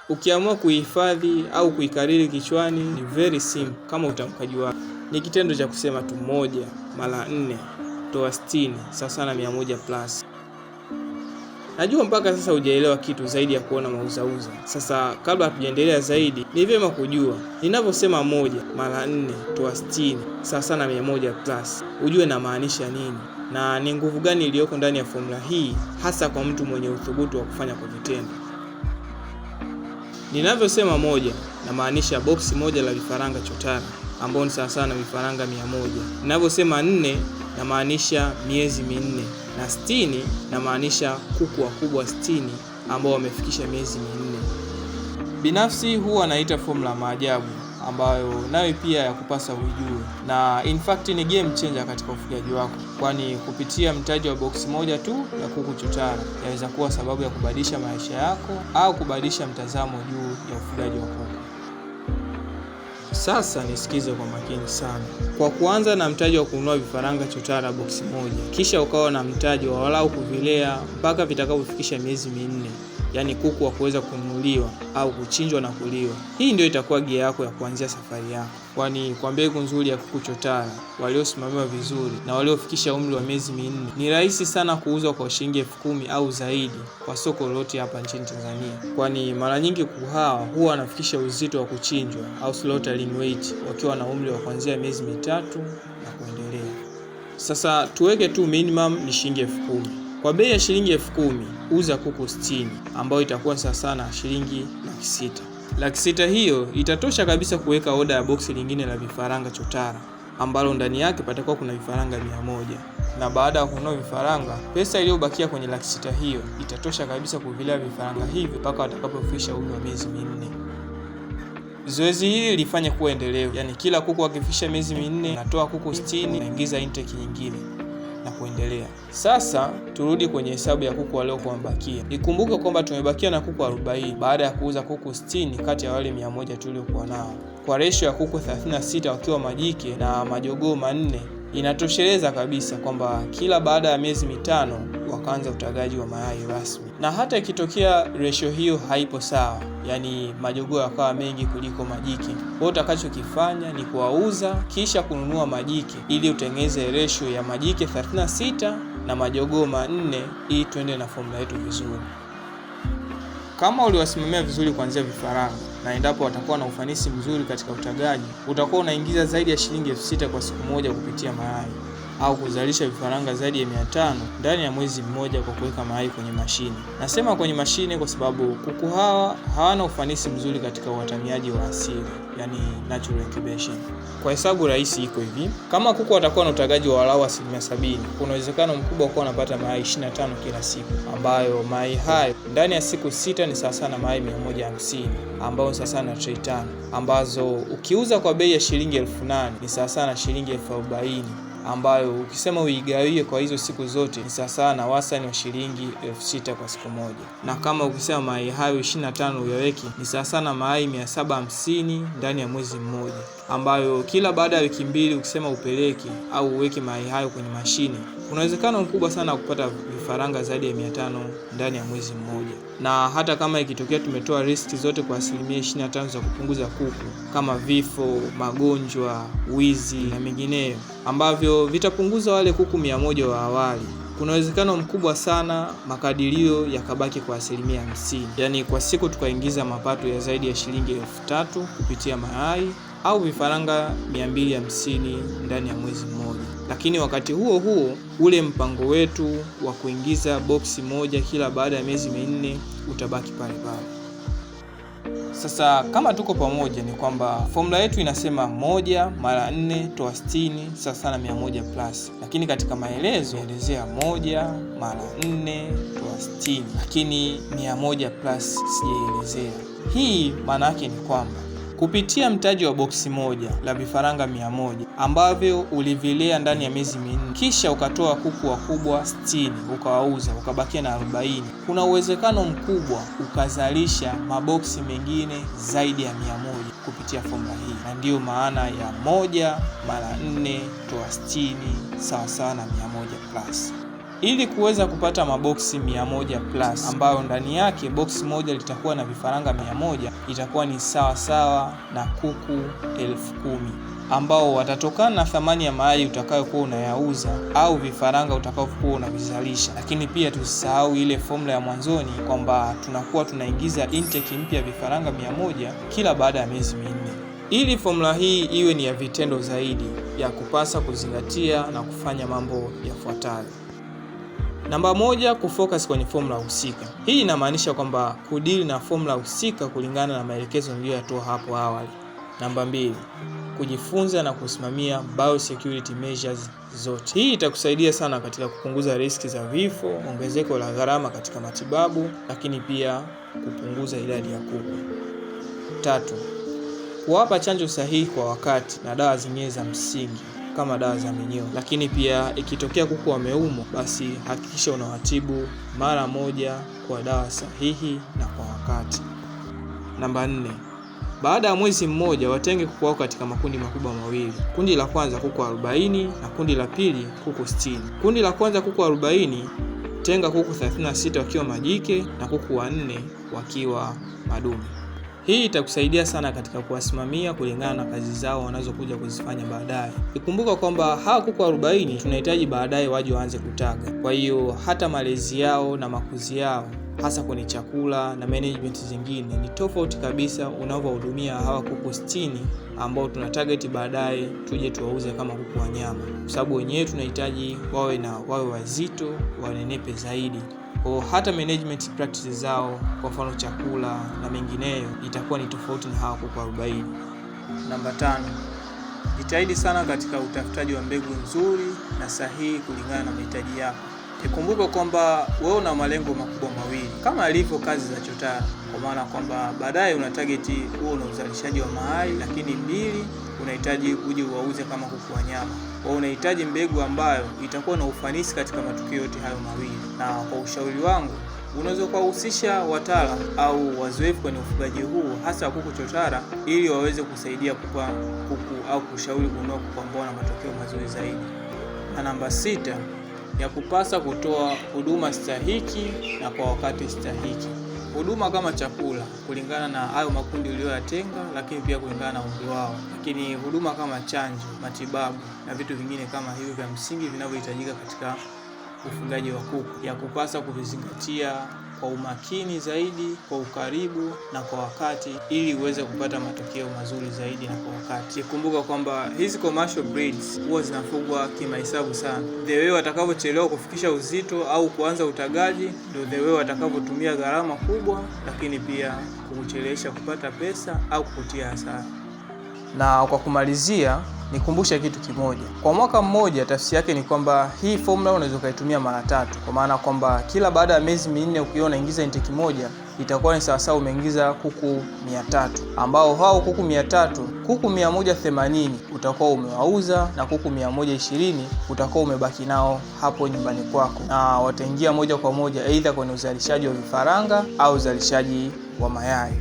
Ukiamua kuihifadhi au kuikariri kichwani ni very simple kama utamkaji wake. Ni kitendo cha kusema tu 1 mara 4 toa 60 sawa na 100 plus. Najua mpaka sasa hujaelewa kitu zaidi ya kuona mauzauza. Sasa kabla hatujaendelea zaidi, ni vyema kujua ninavyosema 1 mara 4 toa 60 sawa na 100 plus, ujue namaanisha nini na ni nguvu gani iliyoko ndani ya formula hii, hasa kwa mtu mwenye uthubutu wa kufanya kwa vitendo. Ninavyosema moja, namaanisha boksi moja la vifaranga chotara ambao ni sawasawa na vifaranga 100. Ninavyosema nne, namaanisha miezi 4, na 60 namaanisha kuku wakubwa 60 ambao wamefikisha miezi 4. Binafsi huwa naita formula maajabu ambayo nayo pia ya kupasa uijue, na in fact ni game changer katika ufugaji wako, kwani kupitia mtaji wa boksi moja tu ya kuku chotara yaweza kuwa sababu ya kubadilisha maisha yako au kubadilisha mtazamo juu ya ufugaji wa kuku. Sasa nisikize kwa makini sana. Kwa kuanza na mtaji wa kununua vifaranga chotara boksi moja, kisha ukawa na mtaji wa walau kuvilea mpaka vitakapofikisha miezi 4, yaani kuku wa kuweza kununuliwa au kuchinjwa na kuliwa. Hii ndio itakuwa gia yako ya kuanzia safari yako, kwani kwa mbegu nzuri ya kuku chotara waliosimamiwa vizuri na waliofikisha umri wa miezi 4 ni rahisi sana kuuzwa kwa shilingi 10,000 au zaidi kwa soko lolote hapa nchini Tanzania, kwani mara nyingi kuku hawa huwa wanafikisha uzito wa kuchinjwa au slaughtering weight wakiwa na umri wa kuanzia miezi 3 na kuendelea. Sasa tuweke tu minimum ni shilingi 10,000. Kwa bei ya shilingi 10,000 uza kuku 60 ambayo itakuwa sawa na shilingi 600,000. 600,000 hiyo itatosha kabisa kuweka oda ya boksi lingine la vifaranga chotara ambalo ndani yake patakuwa kuna vifaranga 100. Na baada ya kununua vifaranga, pesa iliyobakia kwenye 600,000 hiyo itatosha kabisa kuvilea vifaranga hivi mpaka watakapofikisha umri wa miezi 4. Zoezi hili lifanye kuwa endelevu, yaani kila kuku akifikisha miezi 4 natoa kuku 60, naingiza intake nyingine na kuendelea. Sasa turudi kwenye hesabu ya kuku waliokuwa wamebakia. Ikumbuke kwamba tumebakia na kuku 40 baada ya kuuza kuku 60 kati ya wale 100 tuliokuwa nao, kwa ratio ya kuku 36 wakiwa majike na majogoo 4, inatosheleza kabisa kwamba kila baada ya miezi 5 wakaanza utagaji wa mayai rasmi. Na hata ikitokea ratio hiyo haipo sawa, yani majogoo yakawa mengi kuliko majike, kwa utakachokifanya ni kuwauza kisha kununua majike ili utengeneze ratio ya majike 36 na majogoo 4 ili tuende na formula yetu vizuri. Kama uliwasimamia vizuri kuanzia vifaranga na endapo watakuwa na ufanisi mzuri katika utagaji, utakuwa unaingiza zaidi ya shilingi 6,000 kwa siku moja kupitia mayai au kuzalisha vifaranga zaidi ya 500 ndani ya mwezi mmoja kwa kuweka mayai kwenye mashine. Nasema kwenye mashine kwa sababu kuku hawa hawana ufanisi mzuri katika uhatamiaji wa asili, yani natural incubation. Kwa hesabu rahisi iko hivi: kama kuku watakuwa na utagaji wa walau 70%, kuna uwezekano mkubwa kuwa wanapata mayai 25 kila siku, ambayo mayai hayo ndani ya siku 6 ni sawa na mayai 150 ambayo ni sawa na trei 5, ambazo ukiuza kwa bei ya shilingi 8,000 ni sawa na shilingi 40,000, ambayo ukisema uigawie kwa hizo siku zote ni sawasawa na wastani wa shilingi 6,000 kwa siku moja. Na kama ukisema mayai hayo 25 uyaweke ni sawasawa na mayai 750 ndani ya mwezi mmoja, ambayo kila baada ya wiki 2 ukisema upeleke au uweke mayai hayo kwenye mashine, kuna uwezekano mkubwa sana wa kupata vifaranga zaidi ya 500 ndani ya mwezi mmoja. Na hata kama ikitokea tumetoa riski zote kwa 25% za kupunguza kuku kama vifo, magonjwa, wizi na mengineyo, ambavyo vitapunguza wale kuku 100 wa awali, kuna uwezekano mkubwa sana makadirio yakabaki kwa 50%. Yaani kwa siku tukaingiza mapato ya zaidi ya shilingi 3,000 kupitia mayai au vifaranga 250 ndani ya mwezi mmoja. Lakini wakati huo huo ule mpango wetu wa kuingiza boksi moja kila baada ya miezi 4 utabaki pale pale. Sasa kama tuko pamoja ni kwamba formula yetu inasema 1 mara 4 toa 60 sawa na 100 plus, lakini katika maelezo elezea 1 mara 4 toa 60, lakini 100 plus sijaelezea. Hii maana yake ni kwamba kupitia mtaji wa boksi moja la vifaranga 100 ambavyo ulivilea ndani ya miezi 4, kisha ukatoa kuku wakubwa 60 ukawauza, ukabakia na 40, kuna uwezekano mkubwa ukazalisha maboksi mengine zaidi ya 100 kupitia formula hii, na ndiyo maana ya 1 mara 4 toa 60 sawa sawa na 100 plus. Ili kuweza kupata maboksi 100 plus ambayo ndani yake boksi moja litakuwa na vifaranga 100, itakuwa ni sawa sawa na kuku 10,000 ambao watatokana na thamani ya mayai utakayokuwa unayauza au vifaranga utakayokuwa unavizalisha. Lakini pia tusisahau ile formula ya mwanzoni kwamba tunakuwa tunaingiza intake mpya vifaranga 100 kila baada ya miezi 4. Ili formula hii iwe ni ya vitendo zaidi, ya kupasa kuzingatia na kufanya mambo yafuatayo. Namba 1, kufocus kwenye formula husika. Hii inamaanisha kwamba kudili na formula husika kulingana na maelekezo niliyoyatoa hapo awali. Namba 2, kujifunza na kusimamia biosecurity measures zote. Hii itakusaidia sana katika kupunguza riski za vifo, ongezeko la gharama katika matibabu, lakini pia kupunguza idadi ya kuku. 3, kuwapa chanjo sahihi kwa wakati na dawa zingine za msingi kama dawa za minyoo. Lakini pia ikitokea kuku wameumwa, basi hakikisha unawatibu mara moja kwa dawa sahihi na kwa wakati. Namba 4, baada ya mwezi mmoja watenge kuku wako katika makundi makubwa mawili. Kundi la kwanza kuku 40 na kundi la pili kuku 60. Kundi la kwanza kuku 40, tenga kuku 36 wakiwa majike na kuku 4 wakiwa madume. Hii itakusaidia sana katika kuwasimamia kulingana na kazi zao wanazokuja kuzifanya baadaye. Ikumbuka kwamba hawa kuku 40 tunahitaji baadaye waje waanze kutaga. Kwa hiyo hata malezi yao na makuzi yao hasa kwenye chakula na management zingine ni tofauti kabisa unavyohudumia hawa kuku 60 ambao tuna target baadaye tuje tuwauze kama kuku wa nyama, kwa sababu wenyewe tunahitaji wawe wazito, wanenepe zaidi. Kwa hata management practices zao, kwa mfano chakula na mengineyo, itakuwa ni tofauti na hawa kuku 40. Namba 5, jitahidi sana katika utafutaji wa mbegu nzuri na sahihi kulingana na mahitaji yako. Ikumbuke kwamba wewe una malengo makubwa mawili kama ilivyo kazi za chotara, kwa maana kwamba baadaye una target huo una uzalishaji wa mayai, lakini 2, unahitaji uje uwauze kama kuku wa nyama. Kwa unahitaji mbegu ambayo itakuwa na ufanisi katika matukio yote hayo mawili. Na kwa ushauri wangu, unaweza kuwahusisha wataalamu au wazoefu kwenye ufugaji huu hasa kuku chotara, ili waweze kusaidia kupa kuku au kushauri kununua kuku ambao na matokeo mazuri zaidi. Na namba 6, ya kupasa kutoa huduma stahiki na kwa wakati stahiki. Huduma kama chakula kulingana na hayo makundi uliyoyatenga, lakini pia kulingana na umri wao. Lakini huduma kama chanjo, matibabu na vitu vingine kama hivyo vya msingi vinavyohitajika katika ufugaji wa kuku, ya kupasa kuvizingatia kwa umakini zaidi, kwa ukaribu na kwa wakati, ili uweze kupata matokeo mazuri zaidi na kwa wakati. Kumbuka kwamba hizi commercial breeds huwa zinafugwa kimahesabu sana. The way watakavyochelewa kufikisha uzito au kuanza utagaji, ndio the way watakavyotumia gharama kubwa, lakini pia kukuchelewesha kupata pesa au kukutia hasara. Na kwa kumalizia, nikumbushe kitu kimoja. Kwa mwaka mmoja, tafsiri yake ni kwamba hii formula unaweza ukaitumia mara 3, kwa maana kwamba kila baada ya miezi 4 ukiwa unaingiza intake moja, itakuwa ni sawa sawa umeingiza kuku 300, ambao hao kuku 300, kuku 180 utakuwa umewauza na kuku 120 utakuwa umebaki nao hapo nyumbani kwako, na wataingia moja kwa moja aidha kwenye uzalishaji wa vifaranga au uzalishaji wa mayai.